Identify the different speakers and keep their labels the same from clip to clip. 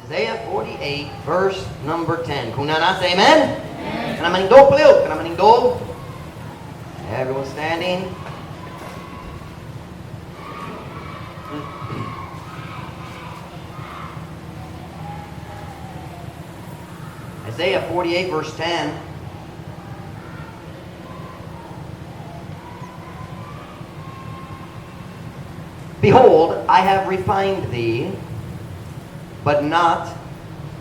Speaker 1: Isaiah 48, verse number 10. Kung naa na, say amen. Amen. Kana manindog, palihog. Kana manindog. Everyone standing. Isaiah 48, verse 10. Behold, I have refined thee, but not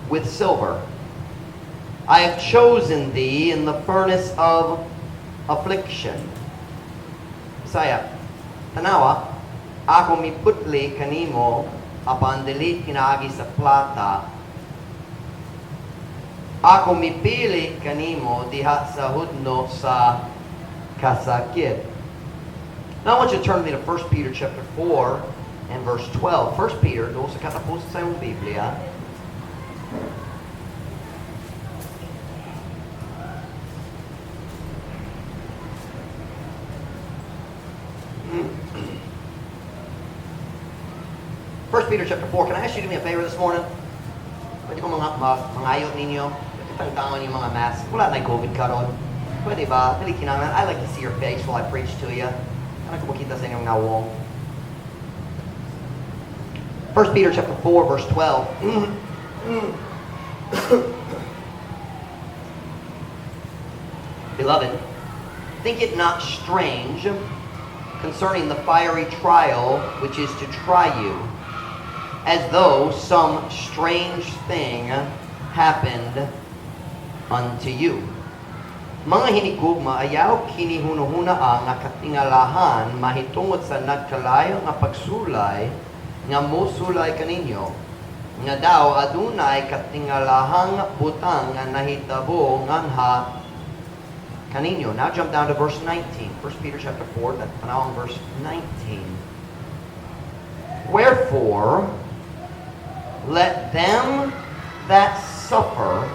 Speaker 1: with silver. I have chosen thee in the furnace of affliction. Bisaya, tanawa, ako miputli kanimo apan dili pinaagi sa plata. Ako mipili kanimo diha sa hudno sa kasakit. Now I want you to turn with me to 1 Peter chapter 4 and verse 12. 1 Peter, doon sa katapusan sa iyong Biblia. 1 Peter chapter 4. Can I ask you to do me a favor this morning? Pwede ko mga mangayo ninyo. Pwede tangtangon yung mga mask. Wala na COVID karon. Pwede ba? Dili kinahanglan. I like to see your face while I preach to you. Ano ko makita sa inyong nawong? 1 Peter chapter 4 verse 12. Beloved, think it not strange concerning the fiery trial which is to try you, as though some strange thing happened unto you. Mga hinigugma, ayaw kinihunahuna ang nga katingalahan mahitungod sa nagkalayo nga pagsulay nga mosulay kaninyo, nga daw adunay katingalahang butang nga nahitabo nganha kaninyo. Now jump down to verse 19. 1 Peter chapter 4, tanawang verse 19. Wherefore, let them that suffer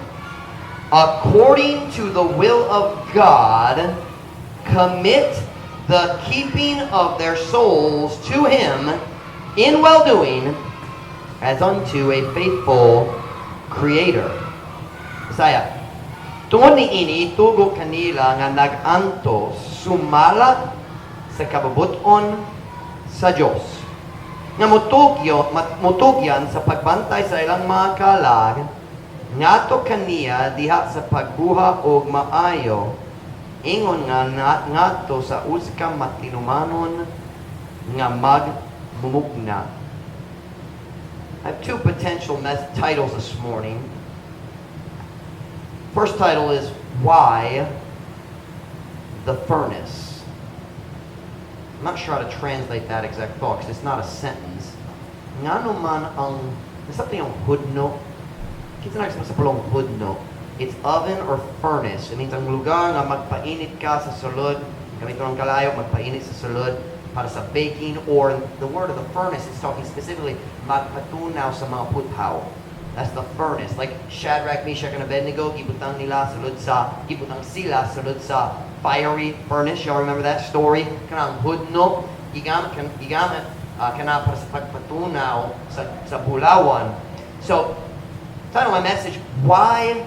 Speaker 1: according to the will of God commit the keeping of their souls to Him in well-doing as unto a faithful Creator. Bisaya, tungod ni ini itugo kanila nga nag-antos sumala sa kabubuton sa Dios, nga mutugyan sa pagbantay sa ilang mga kalag ngadto kaniya diha sa pagbuhat og maayo, ingon nga ngadto sa usa ka matinumanon nga magmumugna. I have two potential titles this morning. First title is "Why the Furnace?" I'm not sure how to translate that exact thought because it's not a sentence. Ngano man ang, something yung hudno. Kinsa na sa pulong hudno? It's oven or furnace. It means ang lugar nga magpainit ka sa sulod, gamit ang kalayo, magpainit sa sulod para sa baking, or the word of the furnace is talking specifically magpatunaw sa mga puthaw. That's the furnace. Like Shadrach, Meshach, and Abednego, gibutang nila sulod sa, gibutang sila sulod sa fiery furnace. Y'all remember that story? Kanang hudno, gigamit kana para sa pagpatunaw sa bulawan. So, title of my message, "Why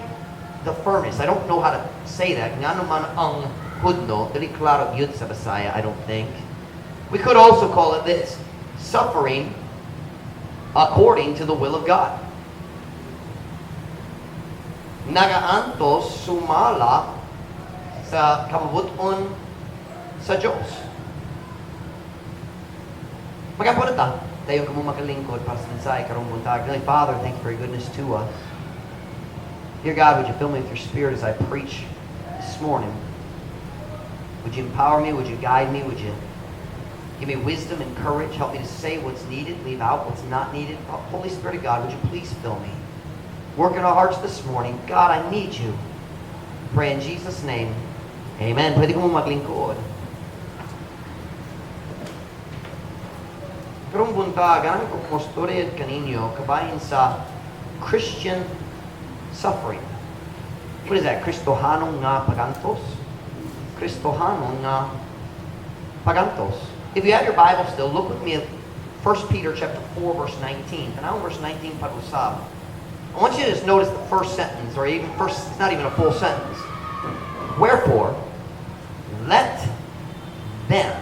Speaker 1: the Furnace?" I don't know how to say that. Ngano man ang hudno, dili klaro yun sa Bisaya, I don't think. We could also call it this: "Suffering according to the will of God." Nagaantos sumala sa kabubuton sa Diyos. Mag-ampo na ta. Dayon kamo makalingkod para sa mensahe karong buntag. Heavenly Father, thank you for your goodness to us. Dear God, would you fill me with your Spirit as I preach this morning? Would you empower me? Would you guide me? Would you give me wisdom and courage? Help me to say what's needed, leave out what's not needed. Holy Spirit of God, would you please fill me? Work in our hearts this morning. God, I need you. Pray in Jesus' name. Amen. Pwede ko maglingkod. Karong buntag, ang ko mostorya kaninyo kabahin sa Christian suffering. What is that? Kristohanon nga pagantos? Kristohanon nga pagantos. If you have your Bible still, look with me at 1 Peter chapter 4 verse 19. Tanaw verse 19 pag-usab. I want you to just notice the first sentence, or even first, it's not even a full sentence. "Wherefore, let them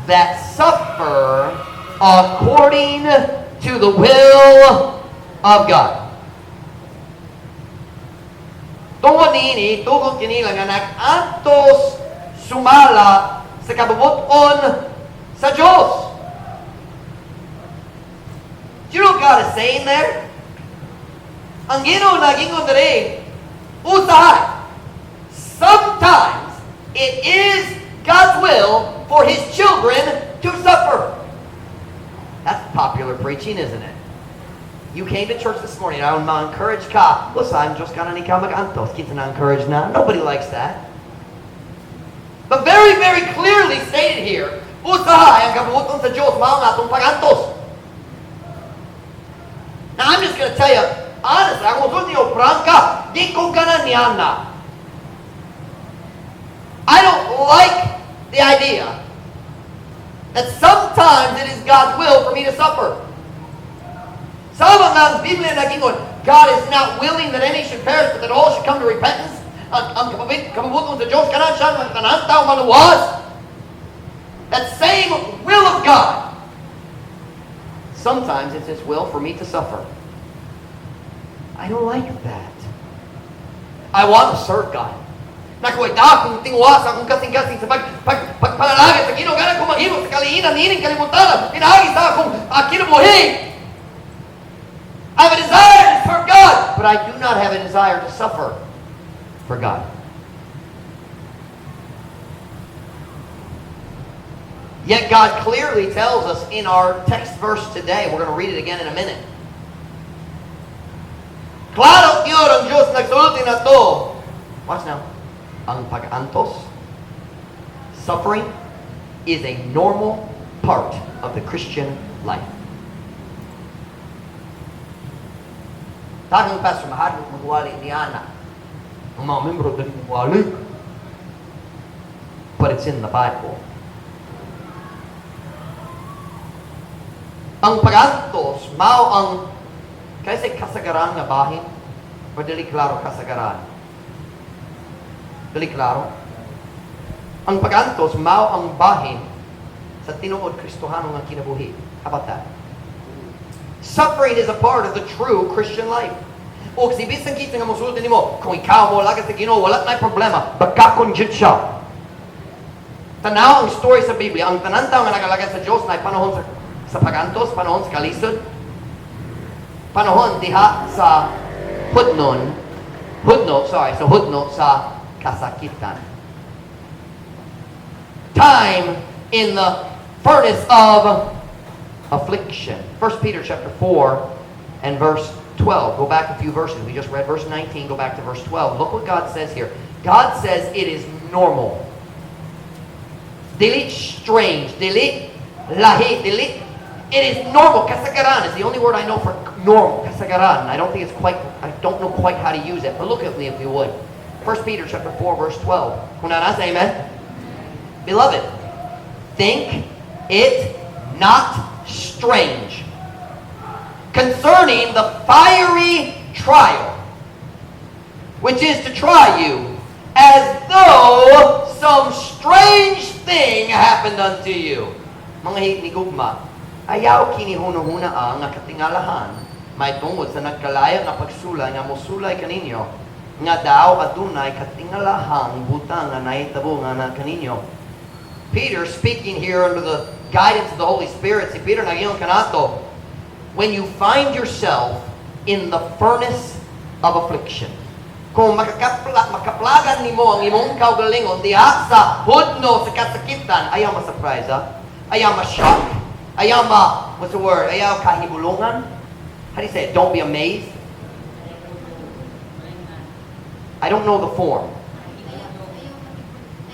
Speaker 1: that suffer according to the will of God." Tungod niini, tugot kanila nga nag-antos sumala sa kabubut-on sa Diyos. Do you know what God is saying there? Ang Ginoo nagingon diri, usahay, sometimes it is God's will for His children to suffer. That's popular preaching, isn't it? You came to church this morning, I ma-encourage ka. Usa, ang Diyos ka na ni ka mag-antos. Kita na-encourage na. Nobody likes that. But very, very clearly stated here, usahay ang kabuoton sa Diyos, mao nga atong pagantos. Now, I'm just going to tell you, honestly, ako musulti niyo, prangka, di ko gana niana. I don't like the idea that sometimes it is God's will for me to suffer. Sama nga ang Biblia nagingon, God is not willing that any should perish, but that all should come to repentance. Ang kabubuton sa Diyos, kanan siya, ang tanan tao maluwas. That same will of God. Sometimes it's His will for me to suffer. I don't like that. I want to serve God. Nakuha akong tinguha sa akong kasing-kasing sa pagpangalagad sa Ginoo, gana ko maghimo sa kalihinan niining kalibutan, pinaagi sa akong kinabuhi. I have a desire to serve God, but I do not have a desire to suffer for God. Yet God clearly tells us in our text verse today, we're going to read it again in a minute. Klaro gyud ang Diyos nagsulti nato. Watch now. Ang pag-antos, suffering, is a normal part of the Christian life. Tagang Pastor, mahadlok magwali ni Ana. Ang mga membro dali magwali. But it's in the Bible. Ang pag-antos, mao ang, can I say kasagaran nga bahin? O dili klaro kasagaran? Dili klaro? Ang pag-antos, mao ang bahin sa tinuod Kristohano nga kinabuhi. How about that? Suffering is a part of the true Christian life. O si bisan kita nga mosulti nimo, kung ikaw mo alagad sa Ginoo, wala na'y problema, bagkakon jud siya. Tanaw ang story sa Biblia, ang tanan tawo nga nagalagad sa Dios naay panahon sa pagantos, panahon sa kalisod, panahon diha sa hudnon, hudno, sorry, sa hudno sa kasakitan. Time in the furnace of affliction. 1 Peter chapter 4 and verse 12. Go back a few verses. We just read verse 19. Go back to verse 12. Look what God says here. God says it is normal. Dili strange. Dili lahi. Dili. It is normal. Kasagaran is the only word I know for normal. Kasagaran. I don't think it's quite, I don't know quite how to use it. But look at me if you would. 1 Peter chapter 4 verse 12. Kung naa na, say amen. Beloved, think it not strange concerning the fiery trial, which is to try you, as though some strange thing happened unto you. Mga hinigugma, ayaw kinihunahuna ang katingalahan may tungod sa nagkalaya nga pagsulay nga mosulay kaninyo nga daw adunay katingalahang butang nga nahitabo nga na kaninyo. Peter, speaking here under the guidance of the Holy Spirit, si Peter nagyong kanato, when you find yourself in the furnace of affliction, kung makaplagan nimo ang imong kaugalingon diha sa hudno sa kasakitan, ayaw ma-surprise, ha? Ayaw ma-shock, ayaw ma, what's the word? Ayaw kahibulungan? How do you say it? Don't be amazed? I don't know the form.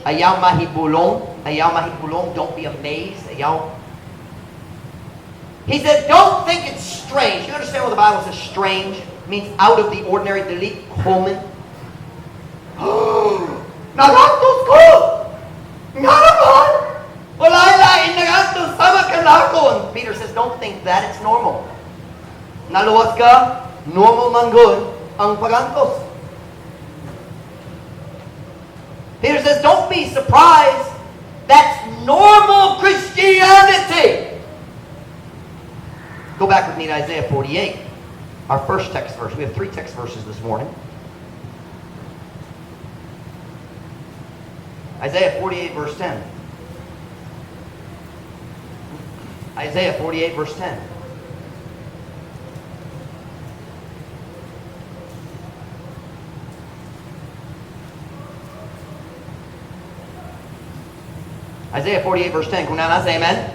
Speaker 1: Ayaw mahibulong. Ayaw mahibulong. Don't be amazed. Ayaw. He said, don't think it's strange. You understand what the Bible says strange? It means out of the ordinary. Dili common. Nagantos ko! Nga naman! Wala lain nagantos sama kanako. And Peter says, don't think that. It's normal. Naluwas ka? Normal man gud ang pagantos. Peter says, "Don't be surprised. That's normal Christianity." Go back with me to Isaiah 48, our first text verse. We have three text verses this morning. Isaiah 48, verse 10. Isaiah 48, verse 10. Isaiah 48 verse 10. Kung naa na, say amen.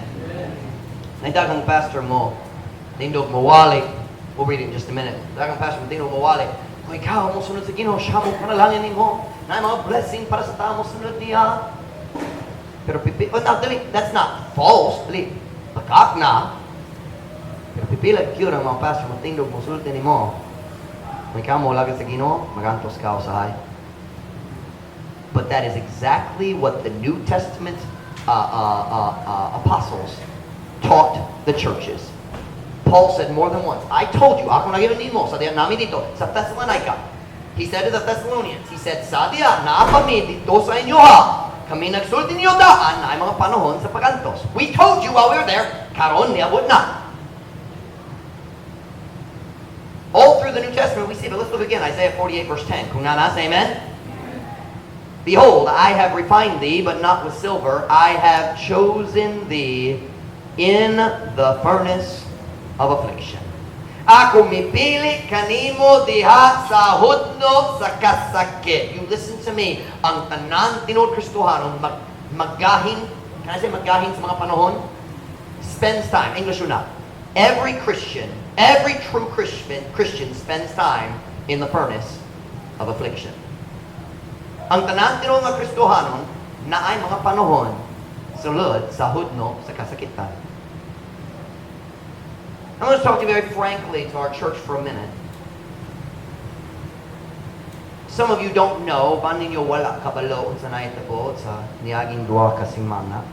Speaker 1: Amen. Daghang pastor mo tindog mawali. We'll read it in just a minute. Daghang pastor mo tindog mawali. Kung ikaw mo sunod sa Ginoo, siya mo panalangin nimo. Na mga blessing para sa tao mo sunod niya. Pero pipi, oh, now, dili, that's not false. Dili, pakak na. Pero pipila gyud ang mga pastor mo tindog mo sulti nimo. Kung ikaw mo alagad sa Ginoo, magantos ka usahay. But that is exactly what the New Testament apostles taught the churches. Paul said more than once, "I told you, ako nag nimo sa diha nami didto sa Thessalonica." He said to the Thessalonians, he said, "Sa diha naa pa mi didto sa inyo ha, kami nagsulti ninyo daan naay mga panahon sa pagantos. We told you while we were there, karon niabot na." All through the New Testament we see, but let's look again, Isaiah 48 verse 10. Kung naa na, say amen. "Behold, I have refined thee, but not with silver. I have chosen thee in the furnace of affliction." Ako mipili kanimo diha sa hudno sa kasakit. You listen to me. Ang tanan tinuod Kristohanon magahin, can I say magahin sa mga panahon? Spends time. English or not. Every Christian, every true Christian spends time in the furnace of affliction. Ang tanan tinuod nga Kristohanon naay mga panahon sulod sa hudno sa kasakitan. I'm going to talk to you very frankly to our church for a minute. Some of you don't know, uban ninyo wala kabalo unsa nahitabo sa niaging duha ka semana.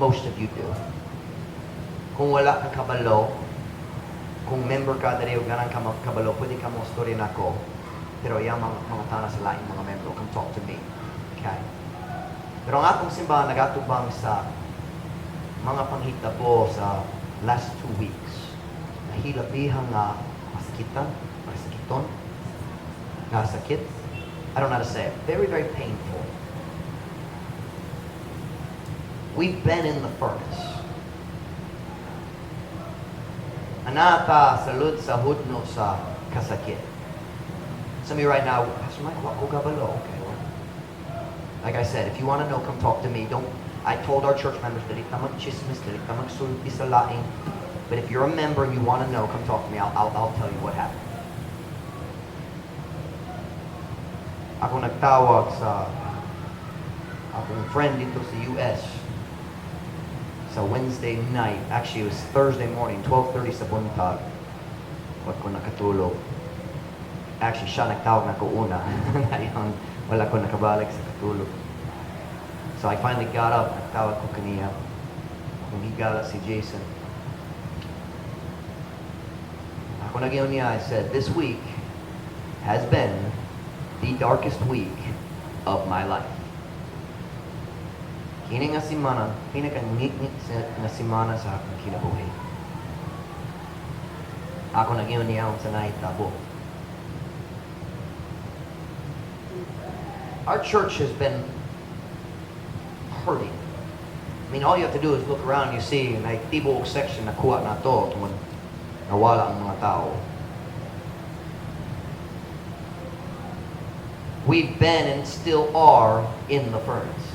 Speaker 1: Most of you do. Kung wala ka kabalo, kung member ka diri ug ganahan ka kabalo, pwede ka mo story nako. Pero iyang mga tana sa laing mga membro, come talk to me. Okay? Pero ang atong simbahan nagatubang sa mga panghitabo sa last 2 weeks. Nahilabihan nga masakitan, masakiton, nga sakit. I don't know how to say it. Very, very painful. We've been in the furnace. Naa ta sulod sa hudno sa kasakit. Some of you right now, "Pastor Mike, wa ko kabalo." Okay, well, like I said, if you want to know, come talk to me. Don't. I told our church members, dili ta mag-chismis, dili ta magsulti sa laing. But if you're a member and you want to know, come talk to me. I'll tell you what happened. Ako nagtawag sa akong friend didto sa US sa Wednesday night. Actually, it was Thursday morning, 12:30 sa buntag. Wa ko nakatulog. Actually, siya nagtawag nako una. Dayon, wala ko nakabalik sa katulog. So I finally got up, nagtawag ko kaniya. Akong higala si Jason. Ako nag niya, I said, "This week has been the darkest week of my life. Kini nga semana, pinaka-ngitngit nga semana sa akong kinabuhi." Ako nag niya sa nahitabo. Our church has been hurting. I mean, all you have to do is look around and you see, na tibuok section nakuha na to, tungod nawala ang mga tao. We've been and still are in the furnace.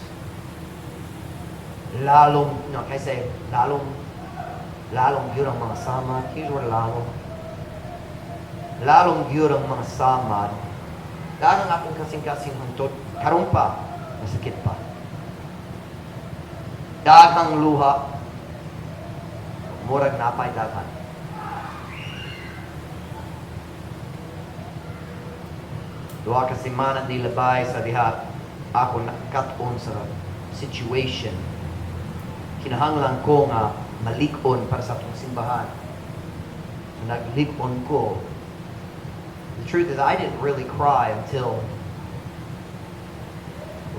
Speaker 1: Lalom, no, can I say, lalom, lalom gyud ang mga samad. Here's where lalom. Lalom gyud ang mga samad. Dahil ang akong kasing-kasing hantod, karon pa, masakit pa. Daghang luha, murag napay daghan. Duha ka semana nilabay sa diha ako nakat-on sa situation. Kinahanglan ko nga malig-on para sa atong simbahan. So naglig-on ko. The truth is, I didn't really cry until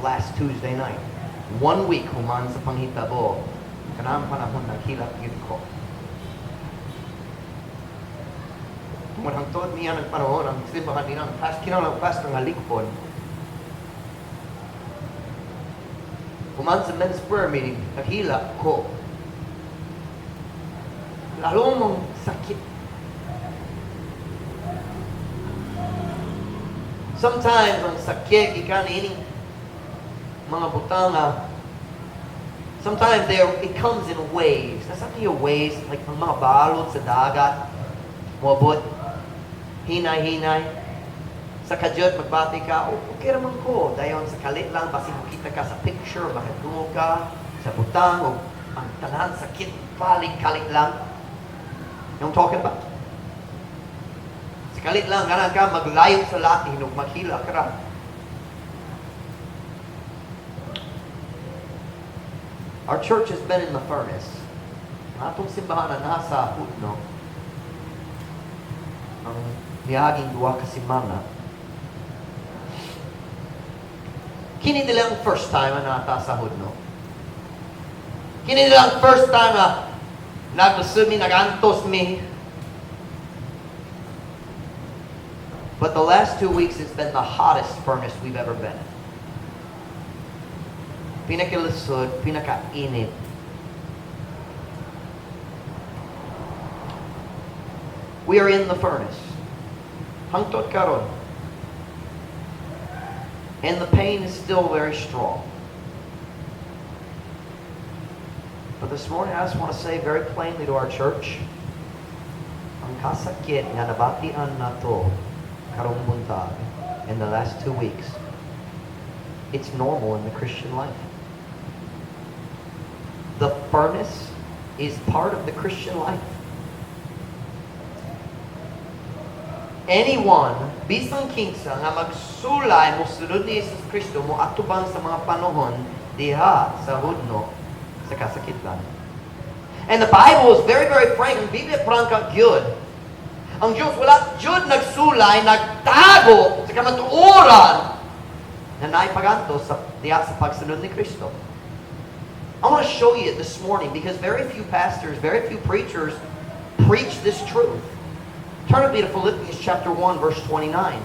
Speaker 1: last Tuesday night. One week human sa panghitabo, kanang panahon naghilak gyud ko. Tungod hangtod niya ng panahon, ang simbahan nila, ang past, kinahanglan ang pastor nga likpon. Human sa men's prayer meeting, naghilak ko. Lalo mong sakit. Sometimes, ang sakit, gikan ining mga butanga, sometimes it comes in waves. Nasa yung waves, like ang mga balot sa dagat, moabot, hinay-hinay. Sa kadyot, magbati ka, "Oh, okay raman ko." Dayon sa kalit lang, basin makita ka sa picture, makadungog ka sa butang, o ang tanan sakit, balik kalit lang. You know what I'm talking about? Sa kalit lang, ganahan ka, maglayo sa lain, ug maghilak ka ra. Our church has been in the furnace. Ang atong simbahan na nasa hudno ang miaging 2 ka semana. Kini dili ang first time na nata sa hudno. Kini dili ang first time na naglisod mi, nagantos mi. But the last 2 weeks, it's been the hottest furnace we've ever been in. Pinakalisod, pinakainit. We are in the furnace. Hangtod karon. And the pain is still very strong. But this morning, I just want to say very plainly to our church, ang kasakit nga nabatian nato karong buntag in the last 2 weeks, it's normal in the Christian life. The furnace is part of the Christian life. Anyone, bisan kinsa nga magsulay mo sunod ni Jesus Kristo mo atubang sa mga panahon diha sa hudno sa kasakitan. And the Bible is very, very frank. Ang Biblia prangka gyud. Ang Diyos wala jud nagsulay, nagtago sa kamatuoran na naipagantos sa diha sa pagsunod ni Kristo. I want to show you it this morning because very few pastors, very few preachers preach this truth. Turn with me to Philippians chapter 1, verse 29.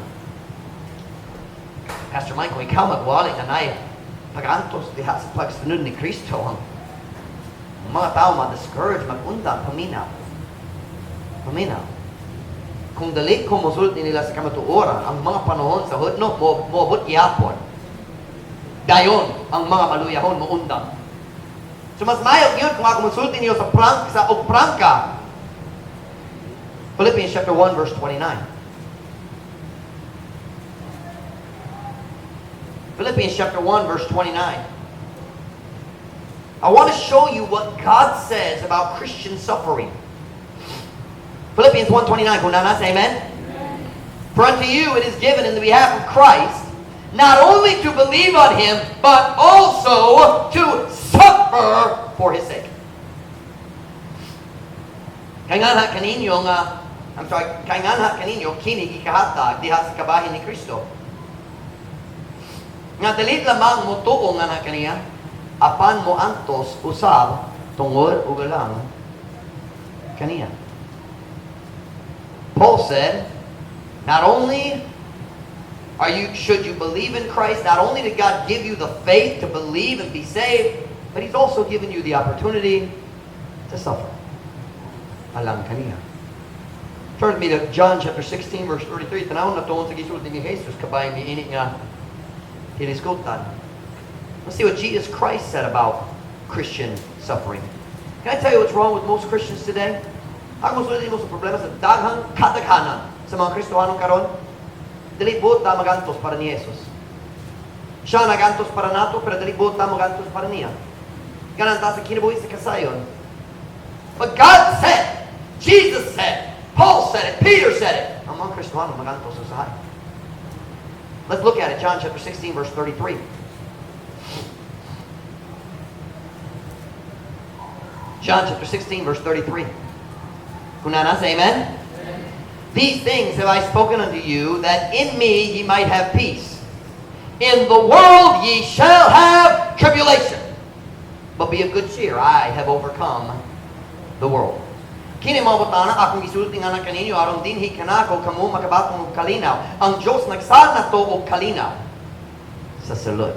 Speaker 1: "Pastor Michael, ikaw magwali nga naay pagantos diha sa pagsunod ni Kristo. Ang mga tao ma-discourage, mag-undang, paminaw. Paminaw. Kung dali ko mosulti nila sa kamatuoran, ang mga panahon sa hudno, mo moabot gihapon. Dayon, ang mga maluyahon moundang. So mas mayo yun kung ako mosulti niyo sa prank sa og prangka." Philippians chapter 1 verse 29. Philippians chapter 1 verse 29. I want to show you what God says about Christian suffering. Philippians 1:29. Kung naa na, say amen. "For unto you it is given in the behalf of Christ, not only to believe on Him, but also to suffer for His sake." Kay nganha kaninyo nga, I'm sorry, kay nganha kaninyo kini gikahatag diha sa kabahin ni Kristo, nga dili lamang mo tuo nganha kaniya, apan mo antos usab tungod ug alang kaniya. Paul said, not only are you should you believe in Christ, not only did God give you the faith to believe and be saved, but He's also given you the opportunity to suffer alang kaniya. Turn with me to John chapter 16 verse 33. Tanawon nato sa gisulti ni Jesus kabahin niini nga hinisgutan. Let's see what Jesus Christ said about Christian suffering. Can I tell you what's wrong with most Christians today? Ako mosulti mo sa problema sa daghang kadaghanan sa mga Kristohanon karon. Dili buot ta magantos para ni Jesus. Siya nagantos para nato, pero dili buot ta magantos para niya. Ganahan ta sa kinabuhi sa kasayon. But God said, Jesus said, Paul said it, Peter said it. Ang mga Kristohano magantos usahay. Let's look at it. John chapter 16, verse 33. John chapter 16, verse 33. Kung naa na, say amen. These things have I spoken unto you, that in me ye might have peace. In the world ye shall have tribulation. But be of good cheer, I have overcome the world. Kini mga butana akong gisulti nga kaninyo aron dinhi kanako kamo makabaton og kalinaw. Ang Dios nagsaad nato og kalinaw sa sulod.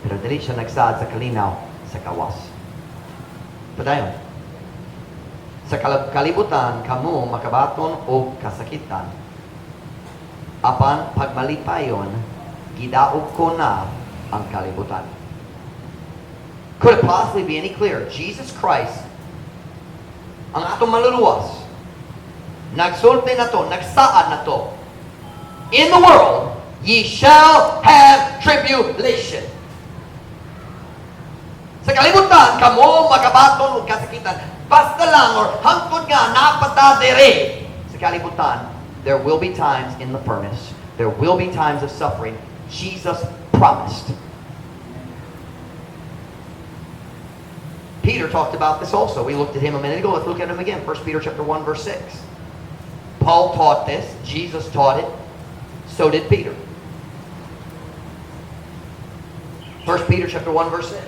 Speaker 1: Pero dili siya nagsaad sa kalinaw sa gawas. Padayon. Sa kalibutan kamo makabaton og kasakitan. Apan pagmalipayon, gidaog ko na ang kalibutan. Could it possibly be any clearer? Jesus Christ, ang atong manluluwas, nagsulti nato, nagsaad nato, "In the world, ye shall have tribulation." Sa kalibutan, kamo makabaton og kasakitan. Basta lang or hangtod nga naa pa ta diri sa kalibutan, there will be times in the furnace. There will be times of suffering. Jesus promised. Peter talked about this also. We looked at him a minute ago. Let's look at him again. 1 Peter chapter 1 verse 6. Paul taught this. Jesus taught it. So did Peter. 1 Peter chapter 1 verse 6.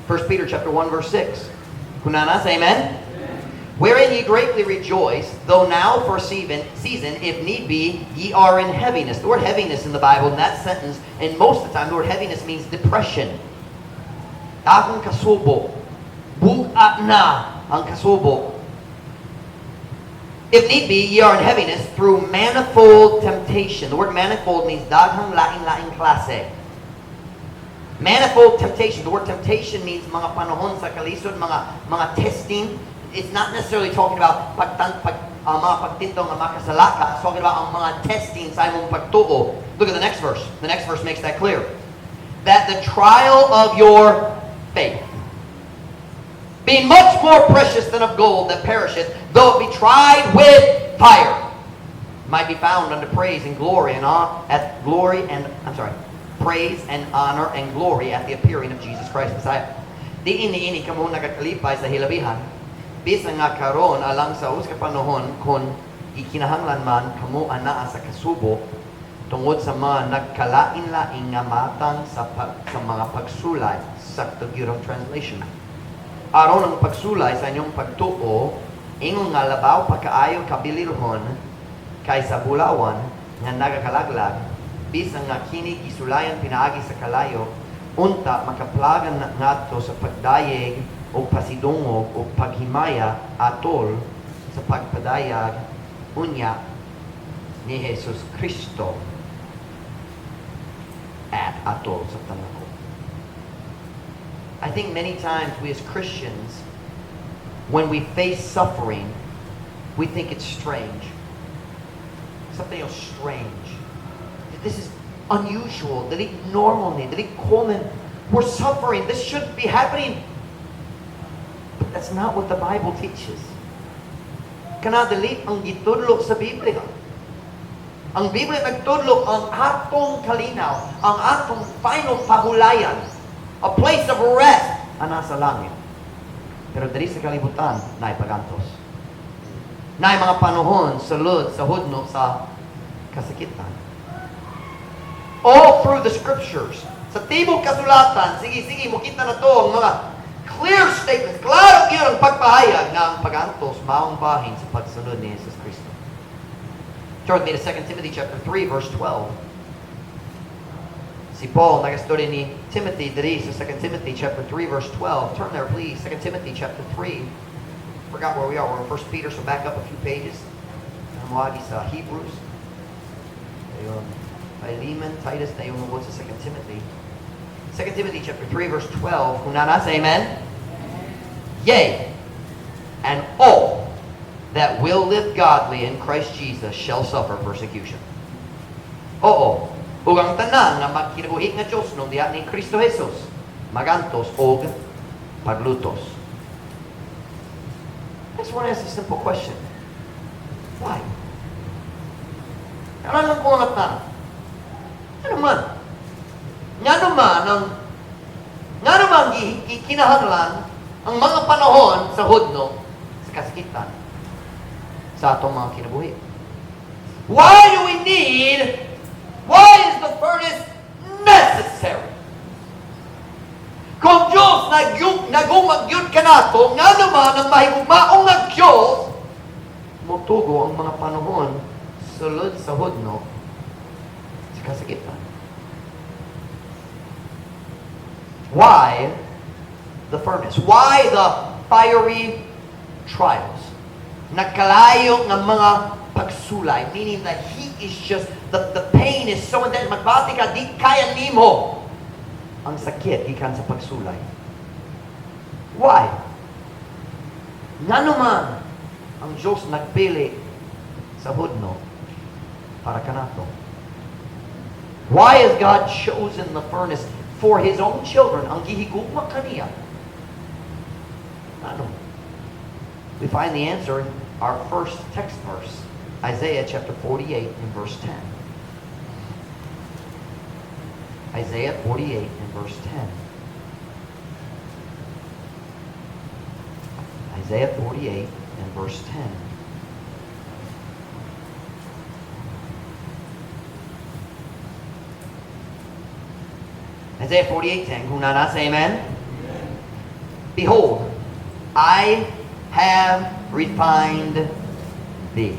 Speaker 1: 1 Peter chapter 1 verse 6. Kunanas, amen? Wherein ye greatly rejoice, though now for a season, if need be, ye are in heaviness. The word heaviness in the Bible, in that sentence, and most of the time, the word heaviness means depression. Akong kasubo. Bugat na ang kasubo. If need be, ye are in heaviness through manifold temptation. The word manifold means daghang laing-laing klase. Manifold temptation. The word temptation means mga panahon sa kalisod, mga testing. It's not necessarily talking about mga pagtindog nga makasala ka. It's talking about ang mga testing sa imong pagtuo. Look at the next verse. The next verse makes that clear. That the trial of your faith, being much more precious than of gold that perisheth, though it be tried with fire, might be found unto praise and glory and at glory and I'm sorry, praise and honor and glory at the appearing of Jesus Christ Messiah. Diin niini kamo nagakalipay sa hilabihan, bisan nga karon alang sa usa ka panahon, kon gikinahanglan man, kamo anaa sa kasubo tungod sa mga nagkalain-lain nga matang sa mga pagsulay. Sakto gyud ang translation. Aron ang pagsulay sa inyong pagtuo, ingon nga labaw pa kaayo kabililhon kaysa bulawan nga nagakalaglag, bisan nga kini gisulayan pinaagi sa kalayo, unta makaplagan ngadto sa pagdayeg o pasidungog o paghimaya atol sa pagpadayag unya ni Jesus Kristo at atol sa tanako. I think many times we as Christians, when we face suffering, we think it's strange. Something else strange. This is unusual, dili normal ni, dili common. We're suffering. This shouldn't be happening. But that's not what the Bible teaches. Kana dili ang gitudlo sa Biblia. Ang Biblia nagtudlo ang atong kalinaw, ang atong final pahulayan, a place of rest, ang nasa langit. Pero diri sa kalibutan, naay pagantos. Naay mga panahon, sulod, sa hudno, sa kasakitan. All through the scriptures, sa tibok kasulatan, sige, sige, mukita nato ang mga clear statements, klaro gyud ang pagpahayag nga ang pagantos maong bahin sa pagsunod ni Jesus Kristo. Turn with me to 2 Timothy chapter 3 verse 12. Si Paul nagastorya ni Timothy diri sa 2 Timothy chapter 3 verse 12. Turn there, please. 2 Timothy chapter 3. Forgot where we are. We're in 1 Peter, so back up a few pages. Moagi sa Hebrews. Ayun. Philemon, Titus, na yung mabot sa 2 Timothy. 2 Timothy chapter 3 verse 12. Kung naa na, amen? Yea, and all that will live godly in Christ Jesus shall suffer persecution. Oo, ug ang tanan nga magkinabuhi nga Dios diha ni Kristo Jesus, magantos og paglutos. I just want to ask a simple question. Why? Ano lang ko nga tanan? Ano man? Ngano man ang man gikinahanglan ang mga panahon sa hudno sa kasakitan sa atong mga kinabuhi? Why is the furnace necessary? Kung Diyos nagugma gyud kanato, ngano man ang mahigugmaong nga Diyos, mutugo ang mga panahon sulod sa hudno sa kasakitan? Why the furnace? Why the fiery trials? Nagkalayo nga mga pagsulay, meaning the heat is just, the pain is so intense. Magbati ka, di kaya nimo ang sakit gikan sa pagsulay. Why? Ngano man ang Diyos nagpili sa hudno para kanato? Why has God chosen the furnace for His own children, ang gihigugma kaniya? Ano? We find the answer in our first text verse, Isaiah chapter 48 and verse 10. Isaiah 48 and verse 10. Isaiah 48 and verse 10. Isaiah 48:10. Kung naa na, say amen. Amen. "Behold, I have refined thee,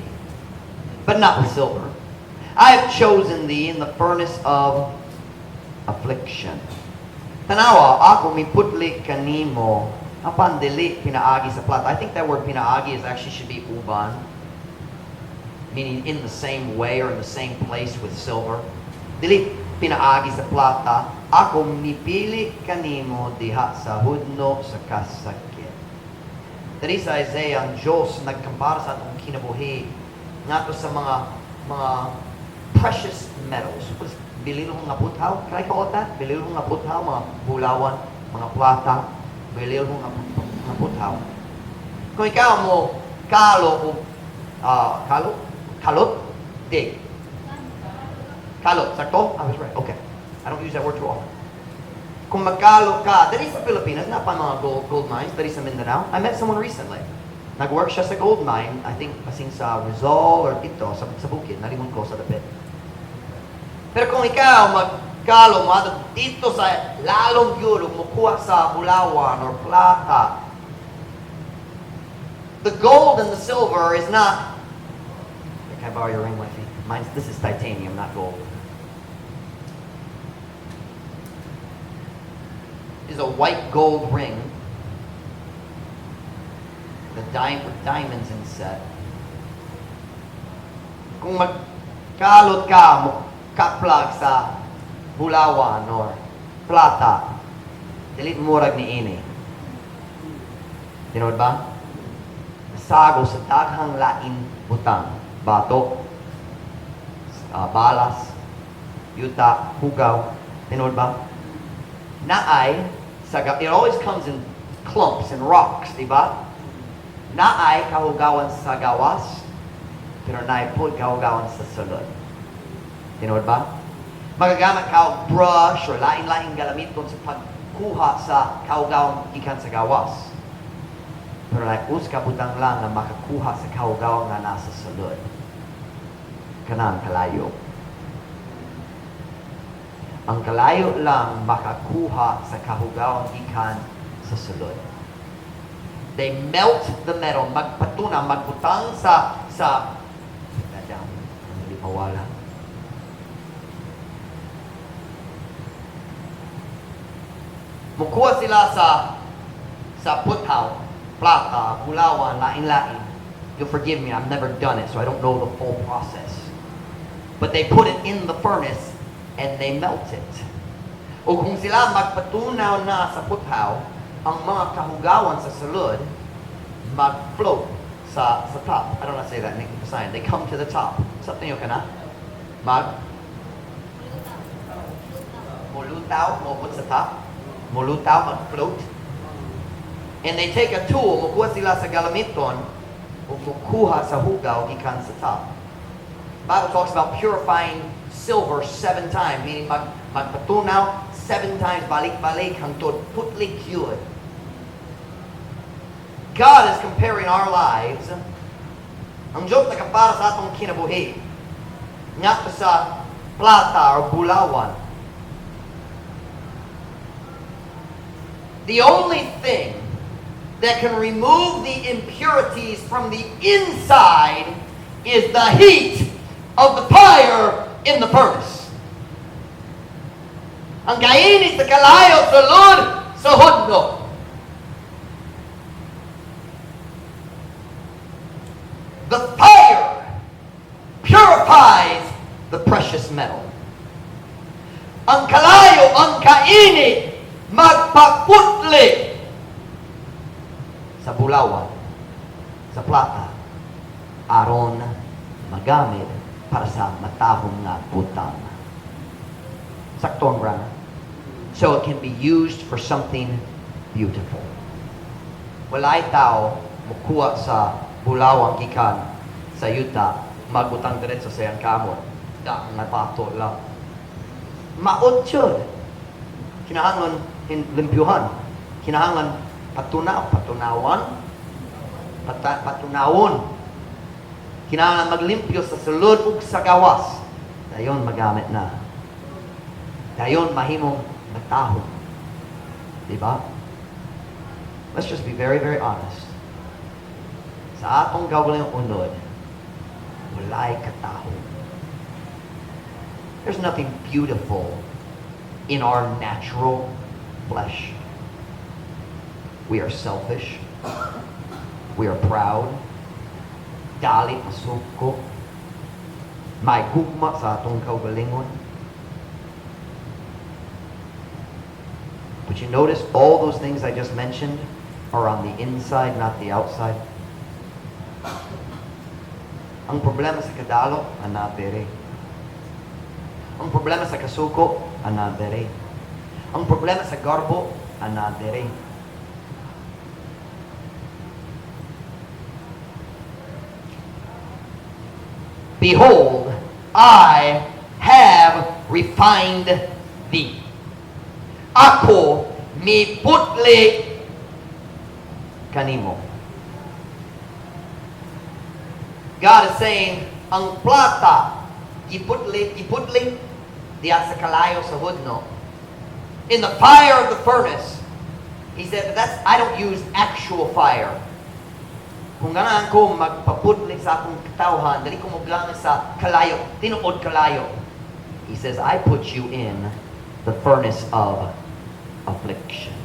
Speaker 1: but not with silver. I have chosen thee in the furnace of affliction." Tanawa, ako miputli kanimo, apan dili pinaagi sa plata. I think that word "pinaagi" is actually should be "uban," meaning in the same way or in the same place with silver. Dili pinaagi sa plata, ako mipili kanimo diha sa hudno sa kasakit. Diri sa Isaiah, ang Diyos nagkampara sa atong kinabuhi ngadto sa mga precious metals. What's bililhong nga puthaw? Can I call it that? Bililhong nga puthaw, mga bulawan, mga plata, bililhong nga puthaw. Kung ikaw mo kalo o kalo? Kalot? Dig. Kalot, sakto? I was right. Okay. I don't use that word too often. Kung magkalo ka, diri sa Pilipinas, naa pa mga gold mines, diri sa Mindanao. I met someone recently. Nag-work siya sa gold mine, I think basin sa Rizal or dito, sa bukid, nalimot ko sa dapit. Pero kung ikaw magkalo mo dito sa lalong yun, mukuha sa bulawan or plata, the gold and the silver is not. Can I borrow your ring, wifey? This is titanium, not gold. Is a white gold ring with diamonds inset. Kung magkalot ka, mo kaplag sa bulawan or plata, dili murag niini. Tinuod ba? Nasago sa daghang lain butang. Bato, balas, yuta, hugaw. Tinuod ba? Naay, it always comes in clumps and rocks, di ba? Naay kahugawan sa gawas, pero naay pod kahugawan sa sulod. Tinuod ba? Magagamit ka og brush or lain-laing galamiton sa pagkuha sa kahugawan gikan sa gawas. Pero naay usa ka butang lang nga makakuha sa kahugawan nga nasa sulod. Kanang kalayo. Ang kalayo lang makakuha sa kahugawan gikan sa sulod. They melt the metal, magpatuna, magbutang sa put that down, hindi mawala. Mukuha sila sa puthaw, plata, bulawan, lain-lain. You'll forgive me, I've never done it, so I don't know the full process. But they put it in the furnace and they melt it. O kung sila magpatunaw na sa puthaw, ang mga kahugawan sa sulod mag-float sa top. I don't know how to say that in sign. They come to the top. Something yun ka na? Mag? Mulutaw, moabot sa top. Mulutaw, mag-float. And they take a tool, mukuha sila sa galamiton, o mukuha sa hugaw gikan sa top. Bible talks about purifying silver seven times, meaning magpatunaw Seven times balik-balik hangtod putli gyud. God is comparing our lives. Ang Diyos nakampara sa atong kinabuhi ngadto sa plata or bulawan. The only thing that can remove the impurities from the inside is the heat of the fire in the furnace. Ang kainit sa kalayo sa sulod sa hudno. The fire purifies the precious metal. Ang kalayo, ang kainit, magpaputli sa bulawan, sa plata, aron magamit para sa matahom nga butang. Sakto ang grammar. So it can be used for something beautiful. Walay tao mukuha sa bulawang gikan sa yuta, magbutang diretso sa iyang kamot. Da, nga pato lang. Maot yun. Kinahanglan limpyuhan. Kinahanglan patunaw, patunawan, patunawon. Kinahanglan maglimpyo sa sulod ug sa gawas. Dayon magamit na. Dayon mahimong matahom. Diba? Let's just be very, very honest. Sa atong kaugalingong unod, walay katahom. There's nothing beautiful in our natural flesh. We are selfish. We are proud. Dali masuko. May gugma sa atong kaugalingon. But you notice all those things I just mentioned are on the inside, not the outside. Ang problema sa kadalo, ana dere. Ang problema sa kasuko, ana dere. Ang problema sa garbo, ana dere. Behold, I have refined thee. Ako miputli kanimo. God is saying, ang plata, giputli, giputli, diya sa kalayo sa hudno. In the fire of the furnace. He said, but I don't use actual fire. Kung ganahan ko magpaputli sa akong katawhan, dali ko mogamit sa kalayo, tinuod kalayo. He says, I put you in the furnace of affliction.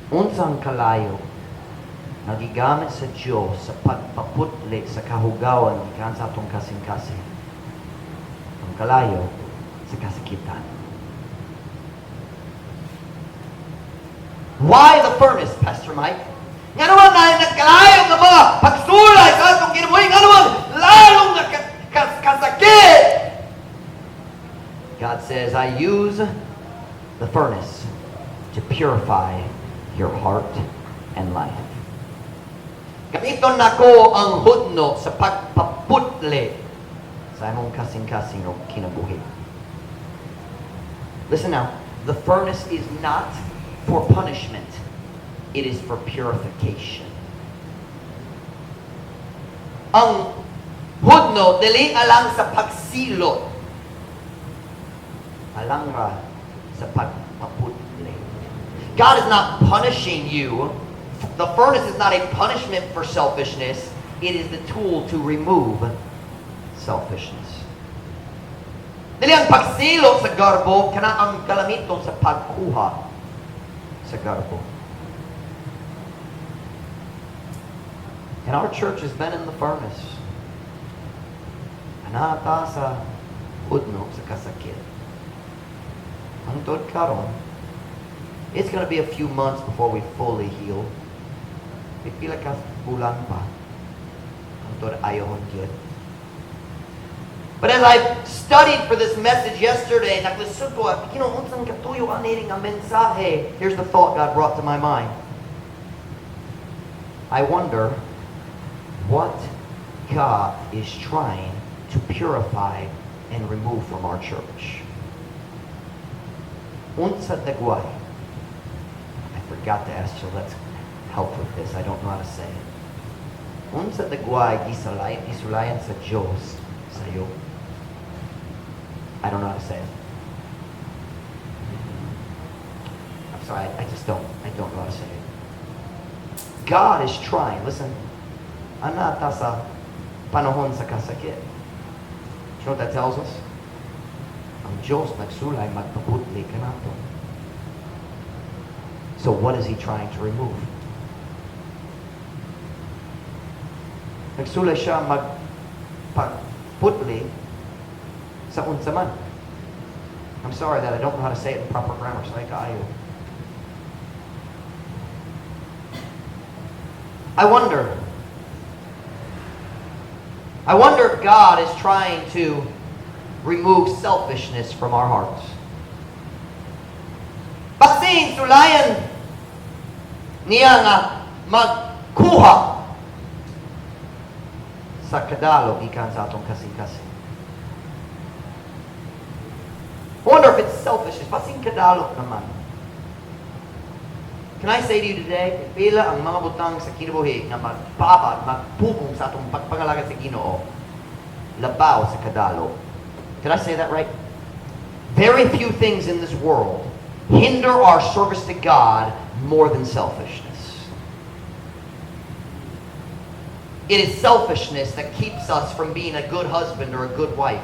Speaker 1: Unsang kalayo nagigamit sa Diyos sa pagpaputli sa kahugawan gikan sa atong kasing-kasing? Ang kalayo sa kasakitan. Why the furnace, Pastor Mike? Nga naman na nagkalayo ng mga pagsulay sa atong kinabuhi, nga naman lalong kasakit. God says, I use the furnace to purify your heart and life. Gamiton nako ang hudno sa pagpaputli sa imong kasing-kasing o kinabuhi. Listen now, the furnace is not for punishment. It is for purification. Ang hudno, dili alang sa pagsilot. Alang ra sa pagpaputli. God is not punishing you. The furnace is not a punishment for selfishness. It is the tool to remove selfishness. Dili ang pagsilot sa garbo, kana ang kalamiton sa pagkuha sa garbo. And our church has been in the furnace. Anata sa hudno sa kasakit. Hangtod karon, it's going to be a few months before we fully heal. Pipila ka bulan pa. Hangtod ayohon gyud. But as I studied for this message yesterday, naglisod ko, unsang katuyo ani nga mensahe. Here's the thought God brought to my mind. I wonder what God is trying to purify and remove from our church. Unsa dagway. I forgot to ask Gillette's help with this. I don't know how to say it. Unsa dagway gisulayan sa Diyos sa'yo. I don't know how to say it. I'm sorry, I just don't. I don't know how to say it. God is trying. Listen, ana ta sa panahon sa kasakit. Do you know what that tells us? Ang Diyos nagsulay magpaputli kanato. So what is He trying to remove? Nagsulay siya magpaputli sa unsa man. I'm sorry that I don't know how to say it in proper grammar. Sorry kaayo. I wonder. I wonder if God is trying to remove selfishness from our hearts. Basin sulayan niya nga magkuha sa kadalo gikan sa atong kasing-kasing. I wonder if it's selfishness. Basin kadalo naman. Can I say to you today, pila ang mga butang sa kinabuhi nga magbabad, magpugong sa atong pagpangalagad sa Ginoo, labaw sa kadalo. Did I say that right? Very few things in this world hinder our service to God more than selfishness. It is selfishness that keeps us from being a good husband or a good wife.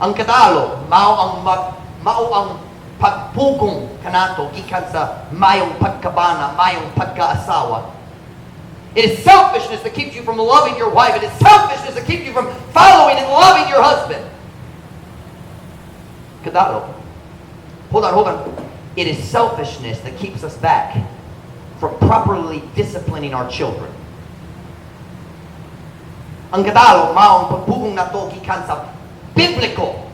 Speaker 1: Ang kadalo, mao ang pagpugong kanato gikan sa mayong pagkabana, mayong pagkaasawa. It is selfishness that keeps you from loving your wife. It is selfishness that keeps you from following and loving your husband. Kadalo. Hold on, hold on. It is selfishness that keeps us back from properly disciplining our children. Ang kadalo, mao ang pagpugong nato gikan sa biblical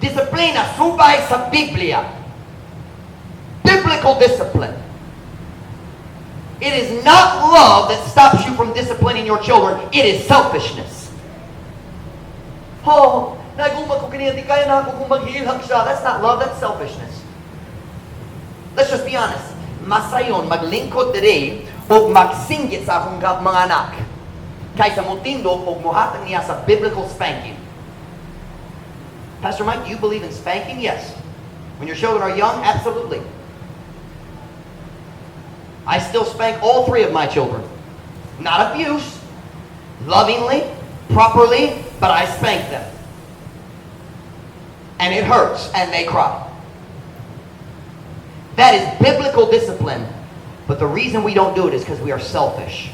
Speaker 1: disiplina subay sa Biblia. Biblical discipline. It is not love that stops you from disciplining your children. It is selfishness. Oh, naguma ko kaniya, di kaya na ako kung maghilak siya. That's not love, that's selfishness. Let's just be honest. Masayon maglingkod diri o magsinggit sa akong mga anak kaysa motindog og mohatag niya sa biblical spanking. Pastor Mike, do you believe in spanking? Yes. When your children are young, absolutely. I still spank all three of my children. Not abuse, lovingly, properly, but I spank them. And it hurts, and they cry. That is biblical discipline. But the reason we don't do it is because we are selfish.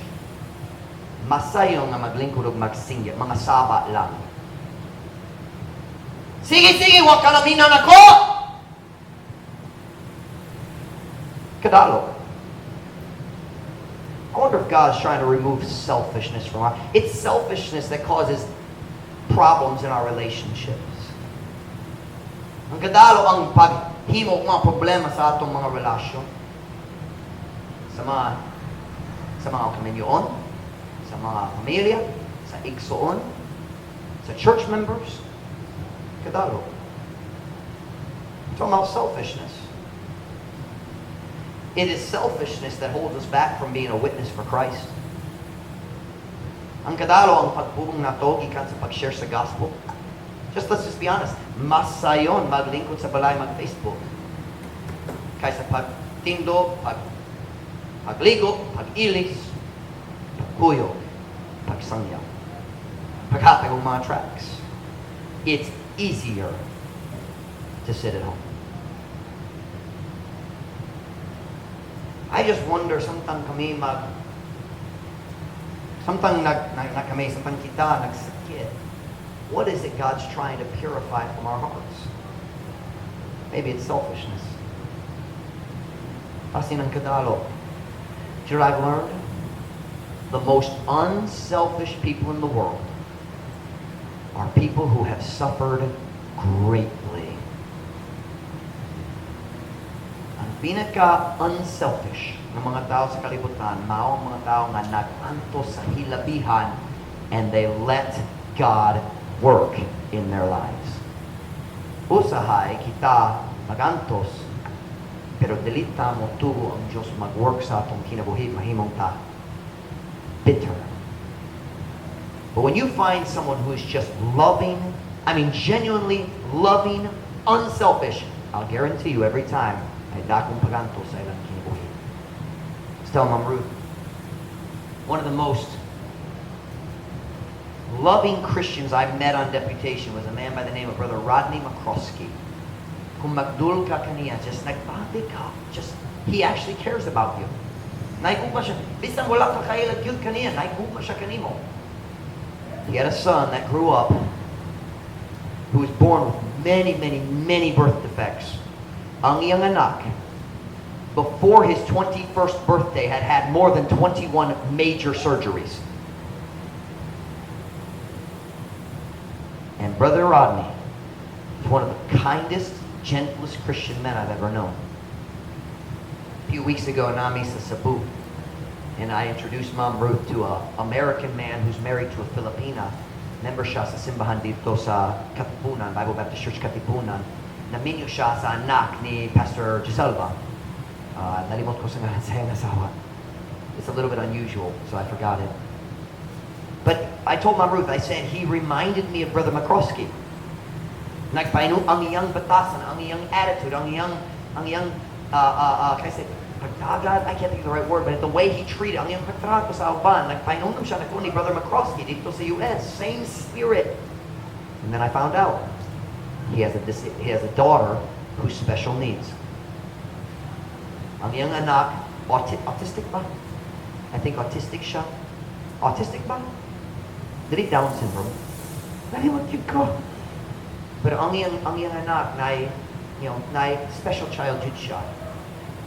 Speaker 1: Masayon nga maglingkod og magsinggit, mga saba lang. Sige, sige, wa ka laminan ako! Kadalo. I wonder if God's trying to remove selfishness from our... It's selfishness that causes problems in our relationships. Ang kadalo ang paghimo mga problema sa atong mga relasyon. Sa mga kaminyoon, sa mga pamilya, sa igsoon, sa church members. Kadalo. I'm talking about selfishness. It is selfishness that holds us back from being a witness for Christ. Ang kadalo ang pagpugong nato gikan sa pag-share sa gospel. Just let's just be honest. Masayon maglingkod sa balay mag-Facebook kaysa pagtindog, pagligo, pag-ilis, pagkuyog, pagsangyaw, paghatag og mga tracts. It's easier to sit at home. I just wonder, samtang nag, nag, nag kami, samtang kita nagsakit, what is it God's trying to purify from our hearts? Maybe it's selfishness. Basin ang kadalo. Do you know what I've learned? The most unselfish people in the world are people who have suffered greatly. Ang pinaka-unselfish ng mga tao sa kalibutan, mao ang mga tao nga nag-antos sa hilabihan and they let God work in their lives. Usahay kita magantos, pero dili ta motugo ang Diyos mag-work sa atong kinabuhi, mahimong ta bitter. But when you find someone who is just loving, I mean genuinely loving, unselfish, I'll guarantee you every time, ay dakong pagantos sa ilang kinabuhi. Let's tell Mom Ruth, one of the most loving Christians I met on deputation was a man by the name of Brother Rodney McCroskey. Kung magdul ka kaniya, just nagbati ka. Just, he actually cares about you. Naigugma siya. Bisan wala ka kaila gyud kaniya, naigugma siya kanimo. He had a son that grew up who was born with many, many, many birth defects. Ang iyang anak, before his 21st birthday, had had more than 21 major surgeries. And Brother Rodney is one of the kindest, gentlest Christian men I've ever known. A few weeks ago, naa mi sa Cebu, and I introduced Mom Ruth to an American man who's married to a Filipina. Member siya sa simbahan dito sa Katipunan, Bible Baptist Church Katipunan. Naminyo siya sa anak ni Pastor Giselva. Nalimot ko sa ngalan sa iyang asawa. It's a little bit unusual, so I forgot it. But I told Mom Ruth, I said, he reminded me of Brother McCroskey. Nagpaino ang iyang batasan, ang iyang attitude, ang iyang, can I say, pagtagad? I can't think of the right word, but the way he treated, ang iyang pagtrato sa uban, nagpainom siya nako ni Brother McCroskey dito sa US. Same spirit. And then I found out, he has a daughter who's special needs. Ang iyang anak, autistic ba? I think autistic siya. Autistic ba? Dili Down syndrome. Nalimot gyud ko. Pero ang iyang anak na na special child jud siya.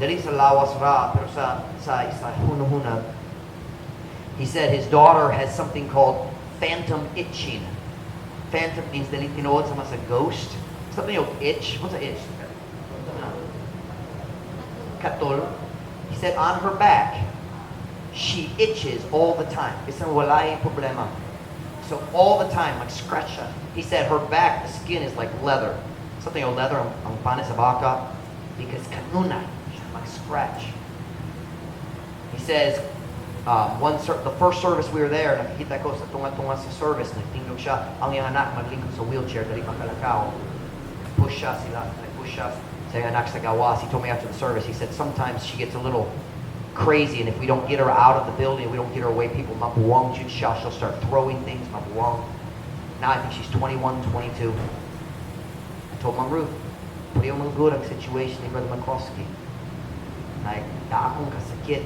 Speaker 1: Dili sa lawas ra, pero sa hunahuna. He said his daughter has something called phantom itching. Phantom means dili tinuod sa mas a ghost. Something yung itch. What's an itch? Katol. He said on her back, she itches all the time. Bisan walay problema. So all the time, like scratch siya. He said her back, the skin is like leather. Something yung leather ang panis sa baka. Because kanunay, siya mag-scratch. He says, the first service we were there, nakikita ko sa tunga-tunga sa service, nagtingog siya, ang iyang anak maglingkod sa wheelchair, dili makalakaw. Push siya sila, nag-push siya sa iyang anak sa gawas. He told me after the service, he said sometimes she gets a little crazy, and if we don't get her out of the building, we don't get her away, people, mabuwang jud siya, she'll start throwing things, mabuwang. Now I think she's 21, 22. I told Mom Ruth, pareho man gud ang situation ni Brother McCroskey. Like, dakong kasakit.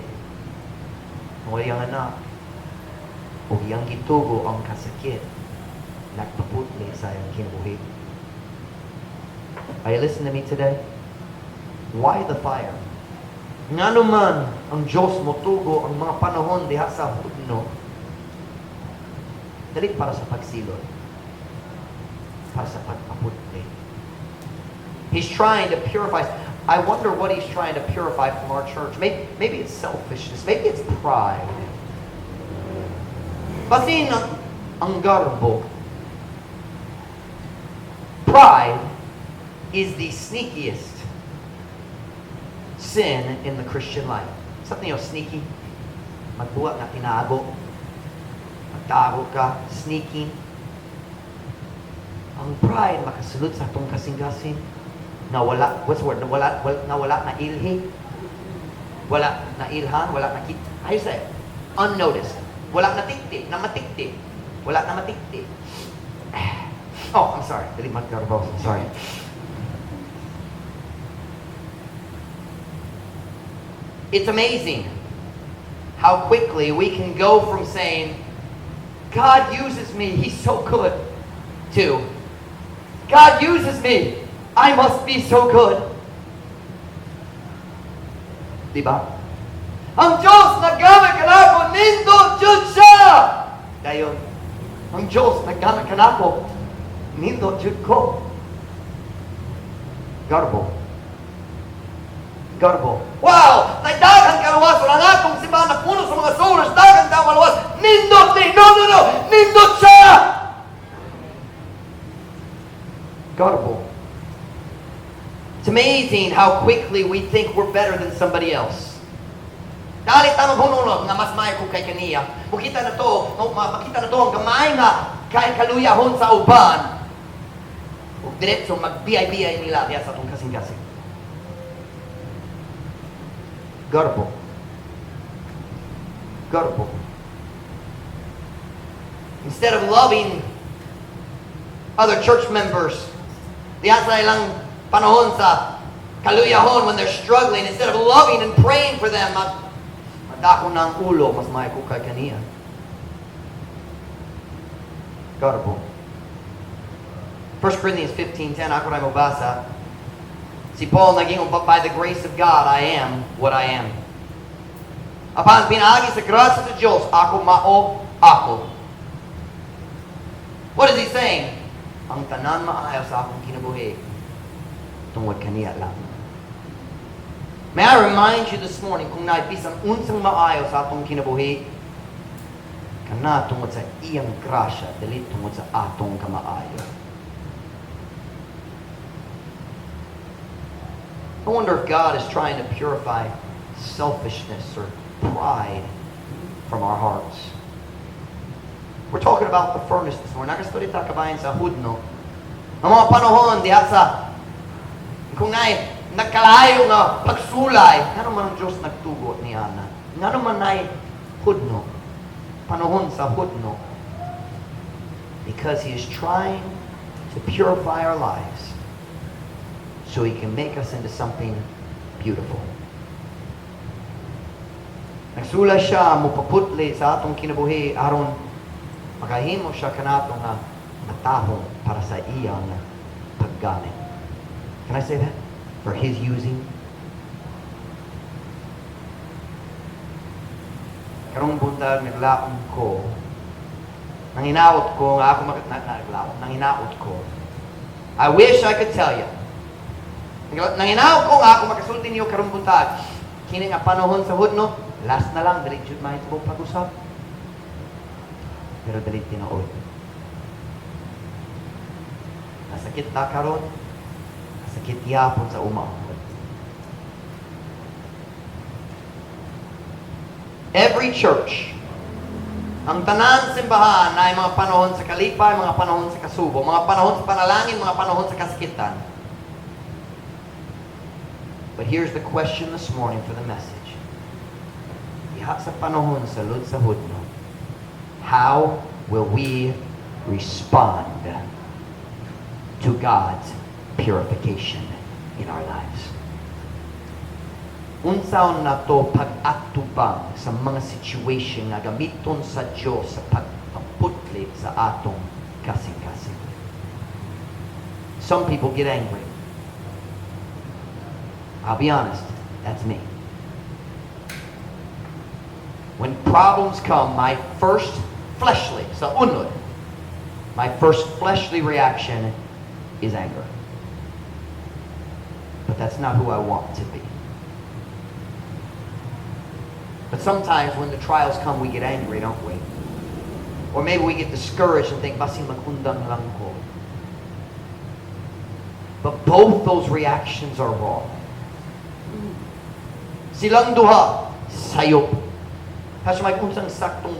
Speaker 1: Mo iyang anak. O iyang gitugo ang kasakit. Nagpaputli sa iyang kinabuhi. Are you listening to me today? Why the fire? Ngano man ang Diyos motugo ang mga panahon diha sa hudno, dili para sa pagsilot, para sa pagpaputli. He's trying to purify. I wonder what he's trying to purify from our church. Maybe it's selfishness. Maybe it's pride. Basin ang garbo. Pride is the sneakiest sin in the Christian life. Something sneaky. Magbuhat na tinago. Magtago ka. Sneaking. Ang pride, makasulod sa atong kasing-kasing. Na wala, what's the word? Na wala, wala, na wala na ilhi. Wala na ilhan, wala na kit. How you say it? Unnoticed. Wala na tikti, na matikti. Wala na matikti. Oh, I'm sorry. Dili maggarbo. Sorry. It's amazing how quickly we can go from saying, "God uses me, He's so good," to, "God uses me, I must be so good." Diba? Ang Diyos naggamit kanako, nindot jud siya! Dayon, ang Diyos naggamit kanako, nindot jud ko. Garbo. Garbo. Wow! Nagdagan kaluwas, ang atong simbahan na puno sa mga souls, dagan ka maluwas, nindot ni, no, no, no, nindot siya! Garbo. It's amazing how quickly we think we're better than somebody else. Dali ta maghunong nga mas maayo ko kay kaniya. Makita na to, makita na to ang gamay nga kay kaluyahon sa uban. Ug diretso magbiyay-biyay nila diya sa atong kasing-kasing. Garbo. Garbo. Instead of loving other church members, diya sa ilang panahon sa kaluyahon when they're struggling, instead of loving and praying for them, madako na ang ulo, mas maayo ko kay kaniya. Garbo. 1 Corinthians 15:10, ako na mobasa. Si Paul nag-ingon, "But by the grace of God, I am what I am." Apan pinaagi sa grasya sa Diyos, ako mao ako. What is he saying? Ang tanan maayo sa akong kinabuhi, tungod kaniya lang. May I remind you this morning, kung naay bisan unsang maayo sa atong kinabuhi, kana tungod sa iyang grasya, dili tungod sa atong kamaayo. I wonder if God is trying to purify selfishness or pride from our hearts. We're talking about the furnace this morning. Nagastorya ta kabahin sa hudno. Ang mga panahon diha sa kung naay nagkalayo nga pagsulay, ngano man ang Diyos nagtugot niana? Ngano man naay hudno? Panahon sa hudno. Because He is trying to purify our lives so He can make us into something beautiful. Nagsulay siya, mupaputli sa atong kinabuhi aron makahimo siya kanato nga matahong para sa iyang paggamit. Can I say that? For His using. Karong buntag naglaom ko, nanginaot ko nga ako naglaom, nanginaot ko. I wish I could tell you. Nanginaot ko nga ako makasulti niyo karong buntag. Kini nga panahon sa hudno, last na lang, dili jud mahitabo pag-usab. Pero dili tinuod. Nasakit na karon, nasakit yapon sa uma. Every church, ang tanan simbahan naay mga panahon sa kalipay, mga panahon sa kasubo, mga panahon sa panalangin, mga panahon sa kasakitan. But here's the question this morning for the message. Diha sa panahon sa lud sa hudno, how will we respond to God's purification in our lives? Unsaon nato pag-atubang sa mga situation nga gamiton sa Diyos sa pagpaputli sa atong kasing-kasing? Some people get angry. I'll be honest, that's me. When problems come, my first fleshly, sa unod, my first fleshly reaction is anger. But that's not who I want to be. But sometimes when the trials come, we get angry, don't we? Or maybe we get discouraged and think, "Basin mag-undang lang ko." But both those reactions are wrong. Silang duha, sayop. Pastor Mike, unsang saktong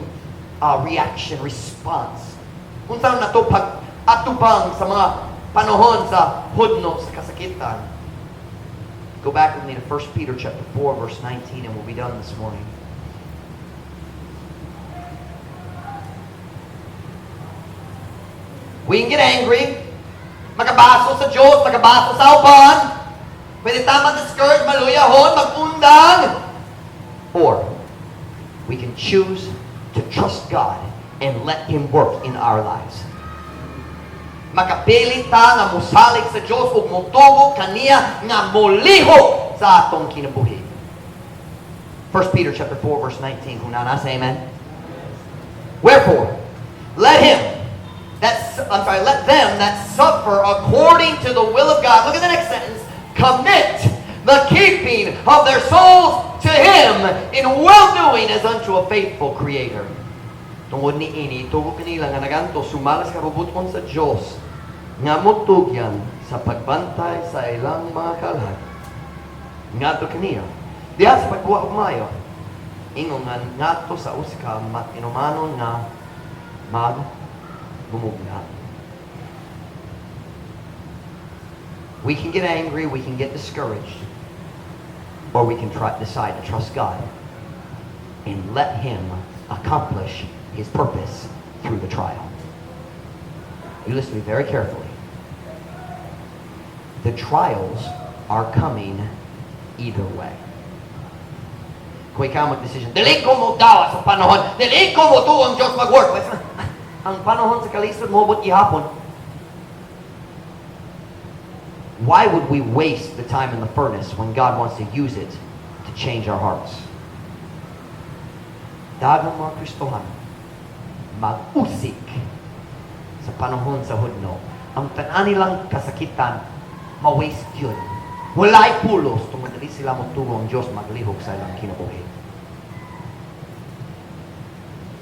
Speaker 1: reaction, response? Unsa na to pag atubang sa mga panahon sa hudno, sa kasakitan? Go back with me to 1 Peter chapter 4, verse 19, and we'll be done this morning. We can get angry. Makabaso sa Diyos, makabaso sa uban. Pwede ta ma-discourage, maluyahon, mag-undang. Or, we can choose to trust God and let Him work in our lives. Makapili ta nga mosalig sa Diyos ug motubo kaniya nga molihok sa atong kinabuhi. 1 Peter chapter 4 verse 19. Kung naa na, say amen. Wherefore, let him that, I'm sorry, let them that suffer according to the will of God, look at the next sentence, commit the keeping of their souls to Him in well-doing as unto a faithful Creator. Tungod ni ini, tugo kanila nga naganto, sumala sa kabubut-on sa Diyos, nga mutugyan Sa pagbantay sa ilang mga kalag ngadto kaniya. Diha sa pagkuha og maayo, ingon nga ngadto sa usa ka matinumanon nga maggumugna. We can get angry, we can get discouraged, or we can decide to trust God and let Him accomplish His purpose through the trial. You listen to me very carefully. The trials are coming either way. Kung ikaw mag-decision, "Dili ko mo dawa sa panahon, dili ko mo ang Diyos mag-work." Ang panahon sa kalisod moabot gihapon. Why would we waste the time in the furnace when God wants to use it to change our hearts? Daghang mga Kristohan, mag-usik sa panahon sa hudno. Ang tanan nilang kasakitan, ma-waste yun. Walay pulos tungod dili sila motugo ang Diyos maglihok sa ilang kinabuhi.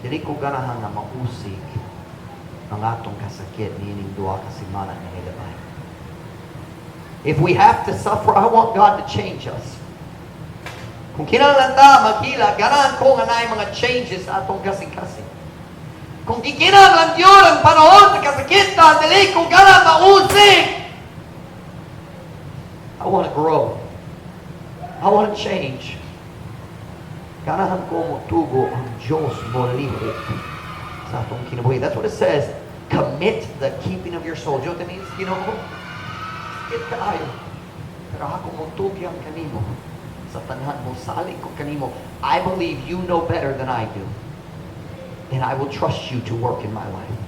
Speaker 1: Dili ko ganahan nga mausik ang atong kasakit niining 2 ka semana nga nilabay. If we have to suffer, I want God to change us. Kung kinahanglan ta maghilak, ganahan ko nga naay mga changes sa atong kasing-kasing. Kung gikinahanglan yun ang panahon sa kasakitan, dili ko ganahan mausik. I want to grow. I want to change. Ganahan ko motugo ang Diyos molihok sa atong kinabuhi. That's what it says. Commit the keeping of your soul. Diyos, means, Ginoo, sakit kaayo. Pero ako motugyan kanimo sa tanan mo, salig ko kanimo. I believe you know better than I do. And I will trust you to work in my life.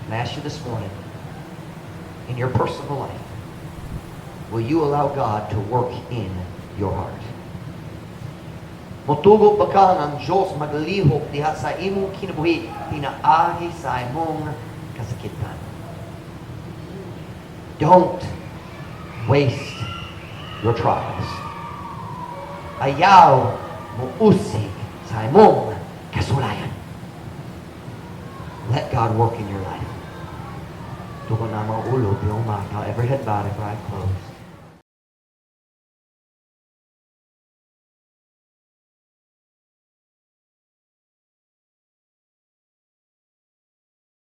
Speaker 1: And I ask you this morning, in your personal life, will you allow God to work in your heart? Motugo ba ka nga ang Diyos maglihok diha sa imong kinabuhi pinaagi sa imong kasakitan? Don't waste your trials. Ayaw mo usig sa imong kasulayan. Let God work in your life. Tuko na mga ulo, di umaga, every head bowed, every eye closed.